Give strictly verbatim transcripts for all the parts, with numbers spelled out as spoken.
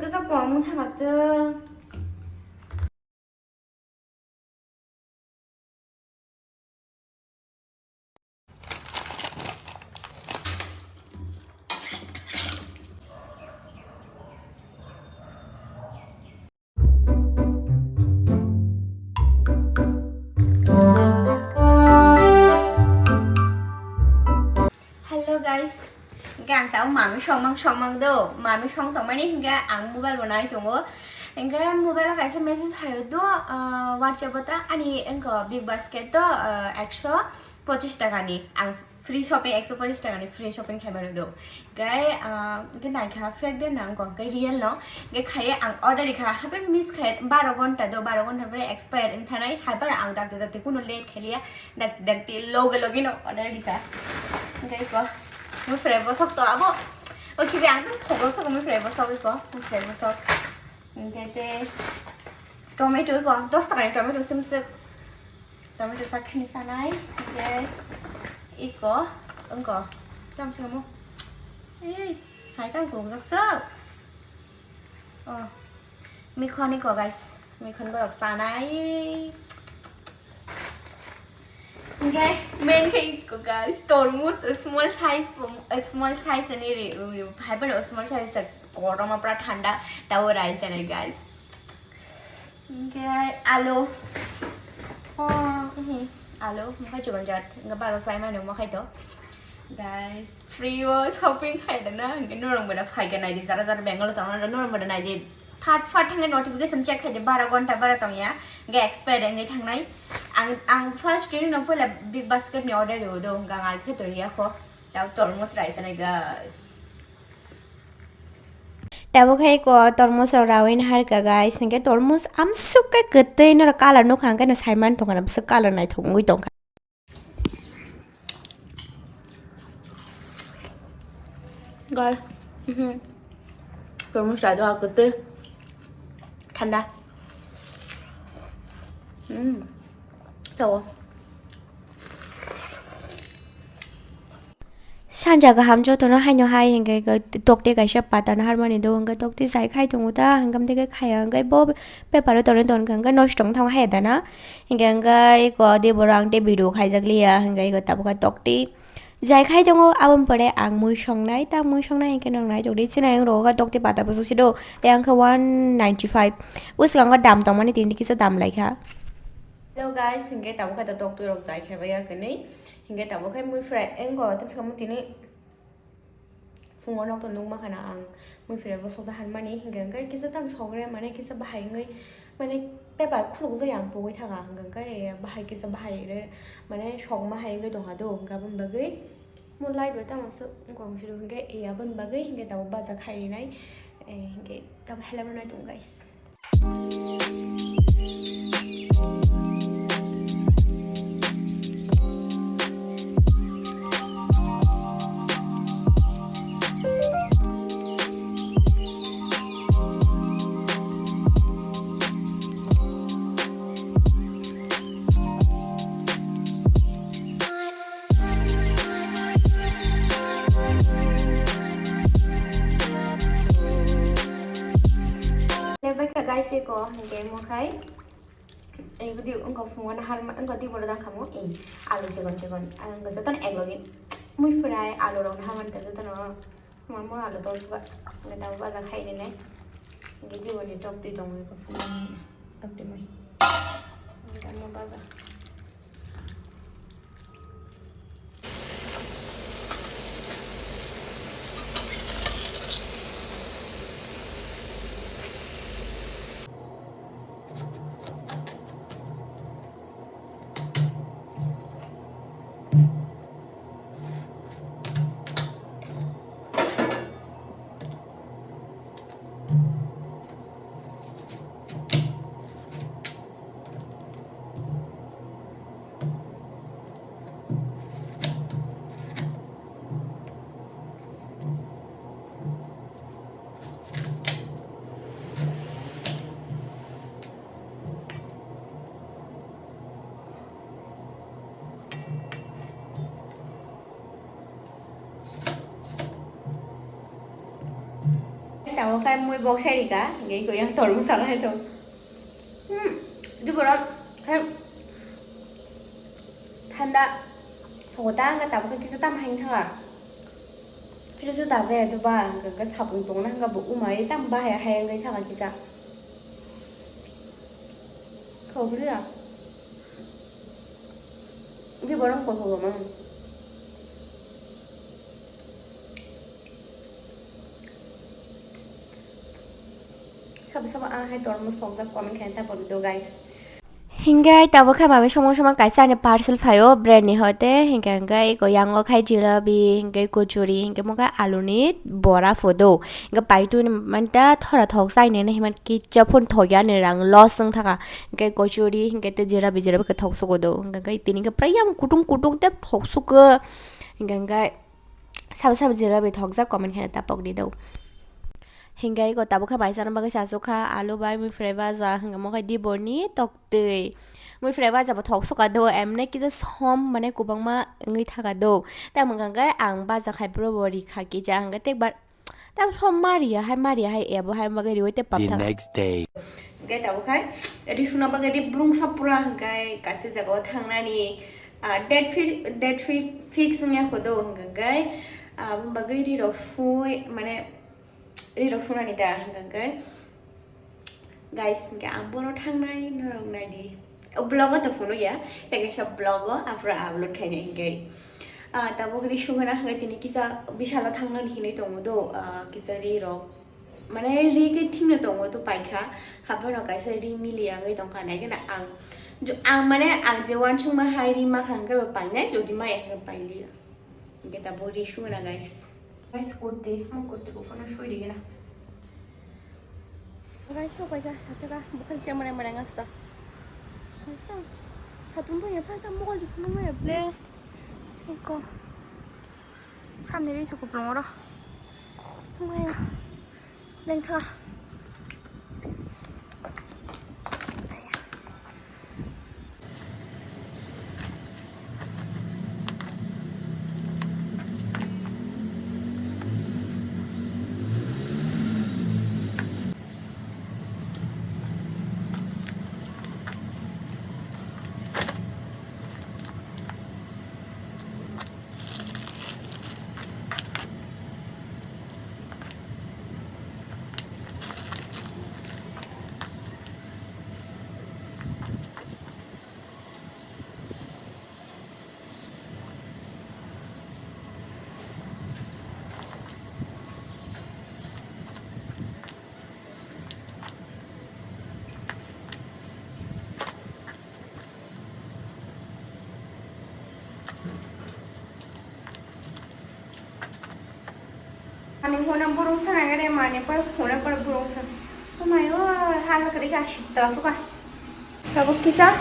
Sa kuamung thamak to. Hello guys, hingke ang tao mami songmang songmang do, mami song tongmani hingke ang mobile bo nai tongo, hingke mobile o kaisa message phaio do, ah, WhatsApp o ta ani wngkha Big Basket do, ah, ekso pochis taka ni, ang free shopping, ekso pochis taka ni free shopping khaimano do, hingke, ah, hingke naikha fake de nang ko, hingke real no, hingke khaiye ang order rikha, happen miss khai baro gonta do, baro gonta pore expire wng thanai, hai bar ang dakte dakte kuno late khailiya. Dak dak ti loge loge no order dikha. Hingke iko. Mui fre bosok to abo. O khibi ang to phobosok mui fre bosok iko. Mui fre bosok. Hingke te tomato iko. Dos taka ni tomato simsik. Tomato sak khini sanai. Hingke iko. Wngko. Tam singamo. Ei, hai kang kuruk jak sok. Oh. Mikhon iko guys. Mikhon borok sanai. Hingke main khe iko guys, tormos small size, small size ni ri, ri, hai phano small size se kotorma pura thanda, tabo rai sanai guys. Hingke alu, oh, ihi, alu, mokhai chikon jat, hingke baro sai mano mokhai to. Guys, free o shopping khai da na, hingke norok bo da phai khe nai di, jara jara Bangalore tong na, norok bo da nai di. Fat fat thangwi notification check khai di, bara gonta bara tongya, hingke expire wngwi thangnai. Ang, ang first tini no puila Big Basket ni order rw do, hingke ang alkhe toriya kho. Tao tormos rai sanai, guys. Tabuk hai ko tormos rok rawin harka, guys, hingke tormos amsuk khe kwtwi norok colour nukha, hingke no saiman tongkha na, bwswk colour naithok wngwi tongkha. Guys, mhm. Tormos rai do ha kwtwi. Thanda. Mm. Tao. Sanja kaham jotono haino hai hingke tokti kaisa pata no harmani do hingke tokti sai khai tongo ta hingke amtike khaya hingke bo paper o tonwi tongkha hingke nosto wng thango hai dana. Hingke hingke eko de borok ang tei video khaijak liya, hingke eko tabukha tokti jai khai tongo, aboni pore ang mui songnai, ta mui songnai hingke nang nai tongdi, chini ayang rogo tokti pata bwswk se do, tei ang khe one ninety five, bwskango dam tongmani tini kisa dam laikha. Hello guys, hingke tabukha ta tokti rok jai khai baiya kwnwi, hingke tabukha mui fry, engo tamsa mo tini. Phungo nokto nukma khana ang mui phre bosok da hanmani, hingke hingke kisa tam sogre mane kisa bahai wngwi mane paper khuluk jai ang pogwi thanga, hingke hingke bahai kisa bahai re mane sogma hai wngwi tongha do, hingke aboni bagwi mo light bo tamo se wngkha wngsi do, hingke aboni bagwi hingke tabuk baja khai rinai, hingke tabuk helai mano tong guys. Lebaikha guys, eko hingke mokhai. Eko di wngkha phungo nahar ma, wngkha di boro dang khamu, i alu chikon chikon, ang jotono eklogi mui fry alu rok naharmani ta jotono. Mamo alu tol suka, hingke tabuk baja khai rinai. Hingke diboni tokti tongwi kufuma, tokti mui. Hingke amo baja. Tamo khai mui bok sai rika, ngai ko yang tor musala hai to. Hmm, di borom, hai thanda, thoko ta ang ka tamo khai kisa tam hai thanga. Phiro jo da jaya do ba, ang ka sapung tong na hanga bo umai tam ba hai hai ngai thanga kisa. Khobri ya. Di borom ko hobo mang. Sabo sabo ang hai dormo sokjak comment khe ta boni do guys. Hingke tabo khe mami somong somong kaisa ani parcel phaio brand ni hote, hingke hingke eko yango khai jalebi, hingke kuchuri, hingke mokhe alu ni bora phodo, hingke paitu ni manta thora thok sai nene himan kicha phun thok ya ni rang loss wng thaka, hingke kuchuri, hingke te jalebi, jalebi khe thok sugo do, hingke tini khe prai yang kutung kutung te thok sugo, hingke hingke. Sabo sabo jera bai thokjak comment khe tapok di do. Hingke eko tabuk khe maisano bagwi sasukha alu bai mui phurai baja hingke mokhe di boni toktwi. Mui phurai baja bo thok suka do emne kisa som mane kwbangma wngwi thaka do. Tamo hwnka khe ang baja khai bro bo rikha kisa hingke tekbar tamo som mariya hai mariya hai ebo hai bagwi riwi tei pap thaka. Hingke tabuk khai ri suna bagwi ri brungsa pura hingke kaisa jagao thangnani. Ah, date fi-, date fi-, fix wngya kho do hwnka khe, ah, aboni bagwi ri rok sui, mane, ri rok sunani da hwnka khe, guys, hwnka ang bono thangnai, norok nai di. O vlog o to phunuk ya, tei kaisa vlog o aphuru upload khainai hwnka. Ah, tabuk ri sugana hwnka tini kisa bisalo thangnani hinwi tongo do, ah, kisa ri rok. Mane ri khe thikno tongo to paikha, haphano kaisa ri mili wngwi tongkha, naikhe na ang, jo-, ang mane ang je uansukma hai ri makha hwnkhe bo painai, jodi maya hwnkhe pailiya. Hwnkhe tabuk ri sugana guys. Guys, kurti, mo kurti kuphurno sui rigena. Guys, sok paikha, sachaka, bukhari chamare mare ngasta. Ngasta, satung bo yapha ta mokol jikunu mo yaple. Eko. Samni ri se kupulung oro. Maya. Lengtha. Mani hona burung sana gare mani par hona par burung sana. Tumai o hal kari ka shitra suka. Tabuk kisa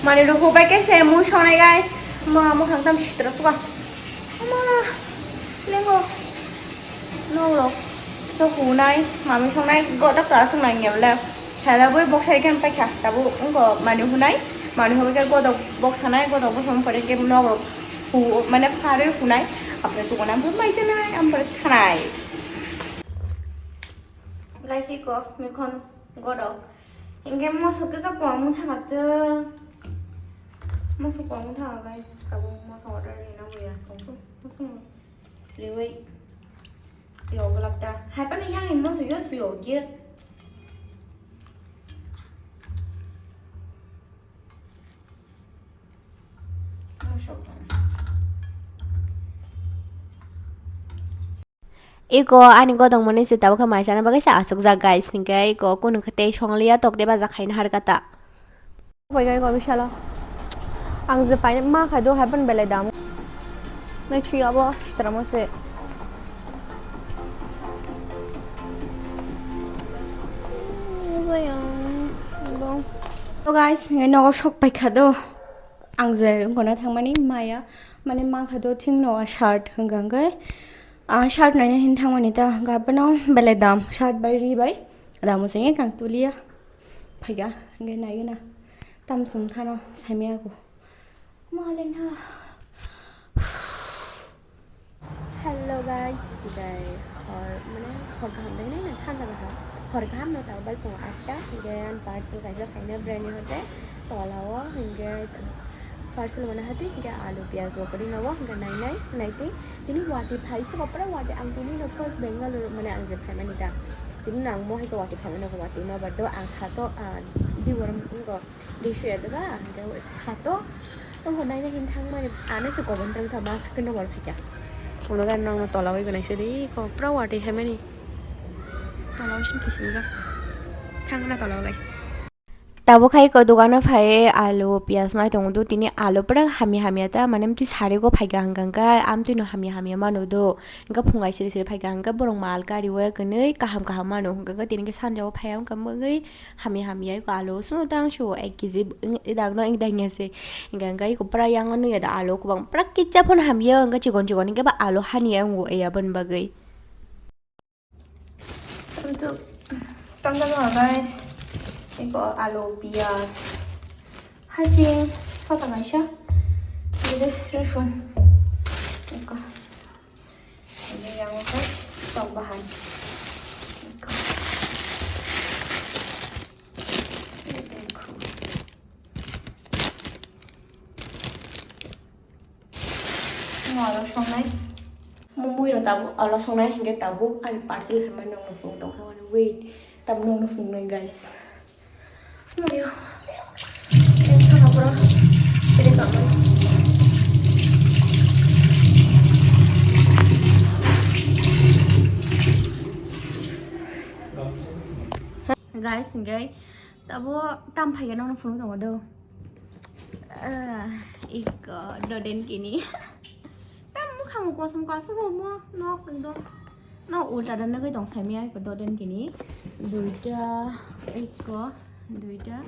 mani ruhu bai ke se mui sonai guys. Ma mo khang tam shitra suka. Ma lengo. Noklo. So hunai, mami songnai, godok ta songnai ngebla. Sala boi bok sai kan paikha, tabu wngko mani hunai, mani hoi ke godok bok sanai, godok bok song pore ke nokrok hu, mane pharoi hunai, apre tukuna bo mai janai, ampore thanai. Guys, iko mikhon godok. Hingke moso kisa komu thangak je. Moso komu thangak guys, tabu moso order rina buya, tongsu, moso mo. Liwai. Yo, belak da. Hai, pani yang imo so yo, so yo, ye. Mosok. Iko ani godong mani se tabuk khe mai chana bagwi se aswk jak guys, hinkhe iko kunu khe tei songlia tok de baja khaina har kata. Pai gai go bisalo. Ang je pai ma khai do happen belai dam. Nai chui abo sitramo se. Zayang. Dong. So guys, ngai nogo sok pai kha do. Ang je gona thangmani maya, mane ma kha do thing no shirt hwnka hwnkhe. Ah, shirt naina hin thangmani ta gabano belai dam, shirt bai ri bai. Damo se kang tulia. Phaiga, ngai nai na. Tam sung khano samya ko. Malena. Hello guys. Tei hor, mane hor kaham dai nai, sanja kaham. Hor kaham no tabo bai phungo atta, hingke ang parcel kaisa phaina brand ni hote tola o, hingke parcel mane hati, hingke alu, piyaj bo kwrwi no o, hingke nai nai, nai tei. Tini wati phai se, bapra wati, ang tini no first Bengaluru, mane ang je phaimani ta. Tini no ang mo hai ko wati phaimani ko wati no, but do ang sato, ah, di borom ko. Di suya de ba, hingke sato, tongo naina hin thangmani, ano se gobon tang tha, mask no bor phika. Phunuk ani nokno tola bai gwnai se ri, ko pura wati hai mani. Tola bai sin kisingjak. Thangna tola o guys. Tabuk hai ko dogano phai alu, piyaj nai tongo do, tini alu pura hamya hamya ta, mane amtwi sari go phaika hingka hingka, amtwi no hamya hamya mano do, hingka phungai siri siri phaika hingka borok mal gari o kwnwi kaham kaham mano, hingka hingka tini khe sanja o phai wngkha bagwi. Hamya hamya eko alu swngo tang sio ek kg wng-, dak no wng dang ya se. Hingka hingka eko pura yang nw ya da alu kwbang pura kisa phano hamya wngkha chikon chikon hingke ba alu hani ya wngo ya boni bagwi. Tongo guys, eko alu, piyaj, haching, pata kaisa, ini rosun, eko. Ini yang apa? Tok bahan. Ini alo songnai. Mumui ro tabuk alo songnai hingke tabuk ani parcel hwnmani nokno phunuk tongkha mani wait. Tabuk nokno phunuknai guys. Ayo. Ini sana pura. Ini kamar. Guys, hingke tabo tam phaikhe nokno phunuk tongo do. Ah, iko doden kini. Tam mukhang kosom kosom mo nok ekdom. No ulta da nugui tong saimia iko doden kini. Duita, iko, duita.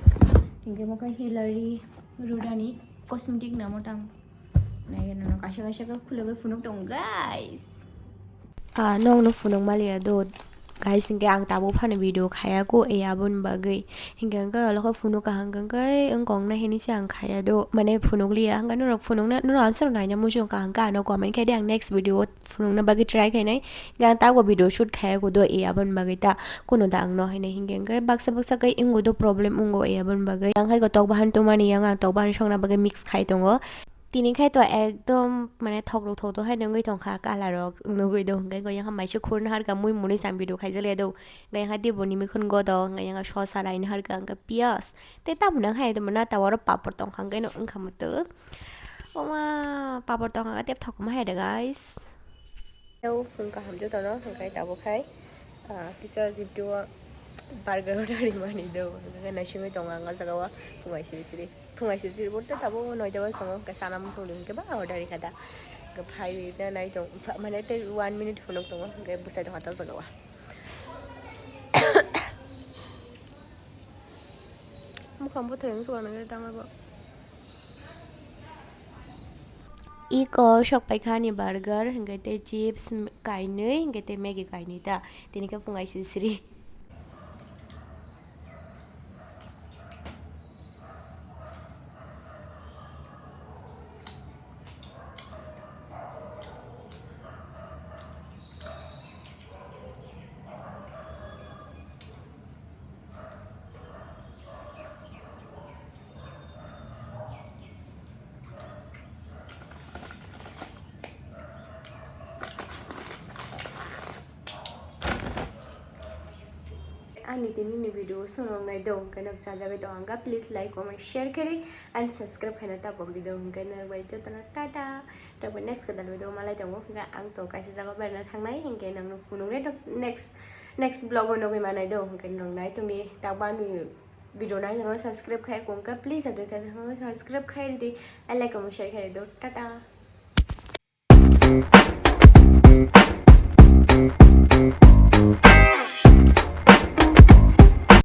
Hingke mokhe Hillary Rudani cosmetic namo tam. Nai gana no kaisa kaisa khe khulugui phunuk tongo guys. Ah, nokno phunuk maliya do. Guys, hingke ang tabuk phano video khaya ko, e aboni bagwi. Hingke hingke olo khe phunuk kaham hingke wngkong na hini se ang khaya do. Mane phunuk liya, hingke norok phunuk na, norok answer naina muchung kaham hingke ano comment khai di, ang next video o phunukna bagwi try khainai. Hingke ang tabuk video shoot khaya ko do, e aboni bagwi ta kuno da ang no hinui hingke hingke baksa baksa khe wngo do problem wngo, e aboni bagwi. Ang hai ko tok bahan tongmani, yang ang tok bahan songna bagwi mix khai tongo. Tini khai to ekdom mane thokrok thoktok hai nungui tongkha, colour rok nugui do, hingke go yang maising khurna harka mui muni chang video khaijak le do, hingke yang diboni mikhun go do, hingke yang sosa raini harka hingke piyaj tei tamo nang hai tamo na ta oro papor tongkha, hingke no wngkha mutu. Oma papor tongkha tei thokma hai de guys. Teo phung kaham jotono, hingke tabuk hai, ah, kisa jibdu o burger order rimani do, hingke naisingwi tongo ang o jaga o phungai siri siri, phungai siri siri bo tei tabuk noita bai songo, hingke sana muchungdi hingke ba order rikha da, hingke phai rina nai tong, mane tei one minute phunuk tongo, hingke bwsai tongkha ta jaga o. Mukhang bwthai wng suka nang tamo bo. Iko sok paikha ani burger, hingke tei chips kainwi, hingke tei Maggi kainwi ta. Tini khe phungai sisiri. Ani tini ni video song nai do, hingke nok chajagwi tong hingke please like, comment, share khe and subscribe khaina ta pok di do, hingke nok bai jotono tata. Tabuk next kwtal video malai tongo, hingke ang to kaisa jaga berna thangnai, hingke nangno phunuknai next, next vlog o nugui manai do, hingke nok nai tongdi tabuk ani video nai tongno subscribe khai kongka, please ade subscribe khai di, and like, comment, share khai do, tata.